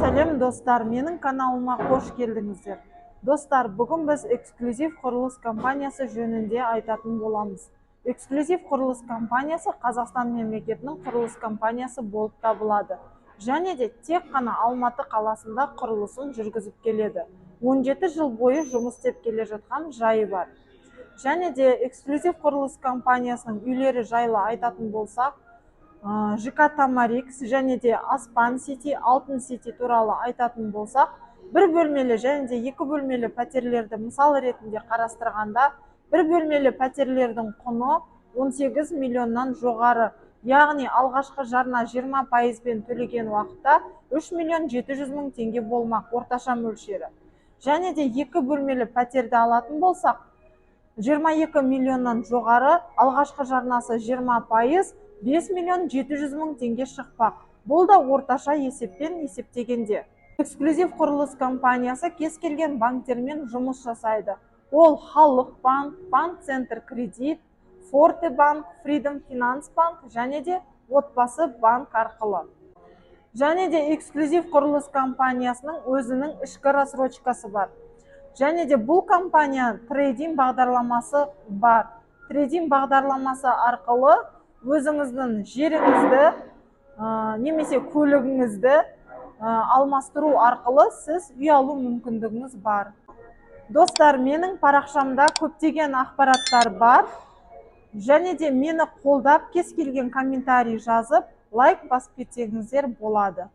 Сәлем, достар! Менің каналыма қош келдіңіздер! Достар, бүгін біз Эксклюзив құрылыс компаниясы жөнінде айтатын боламыз. Эксклюзив құрылыс компаниясы Қазақстан мемлекетінің құрылыс компаниясы болып табылады және де тек қана Алматы қаласында құрылысын жүргізіп келеді. 17 жыл бойы жұмыс істеп келе жатқан жайы бар. Және де Эксклюзив құрылыс компаниясының үйлері жайлы айтатын болсақ, ЖК Тамарикс және де Аспан Сити, Алтын Сити туралы айтатын болсақ, бір бөлмелі және де екі бөлмелі пәтерлерді мысал ретінде қарастырғанда, бір бөлмелі пәтерлердің құны 18 миллионнан жоғары, яғни алғашқы жарна 20 пайызбен төлеген уақытта 3 миллион 700 мың теңге болмақ орташа мөлшері. Және де екі бөлмелі пәтерді алатын болсақ, 22 миллионнан жоғары, алғашқы жарнасы 20%, 5 миллион 700 мың теңге шықпақ. Бұл да орташа есеппен есептегенде. Эксклюзив құрылыс компаниясы кез келген банктермен жұмыс жасайды. Ол Халық банк, Банк Центр Кредит, Форте банк, Фридом Финанс банк және де Отбасы банк арқылы. Және де Эксклюзив құрылыс компаниясының өзінің ішкі рассрочкасы бар. Және де бұл компания трейд-ин бағдарламасы бар. Трейд-ин бағдарламасы арқылы өзіңіздің жеріңізді немесе көлігіңізді алмастыру арқылы сіз үй алу мүмкіндігіңіз бар. Достар, менің парақшамда көптеген ақпараттар бар. Және де мені қолдап, кез келген комментарий жазып, лайк басып кетсеңіздер болады.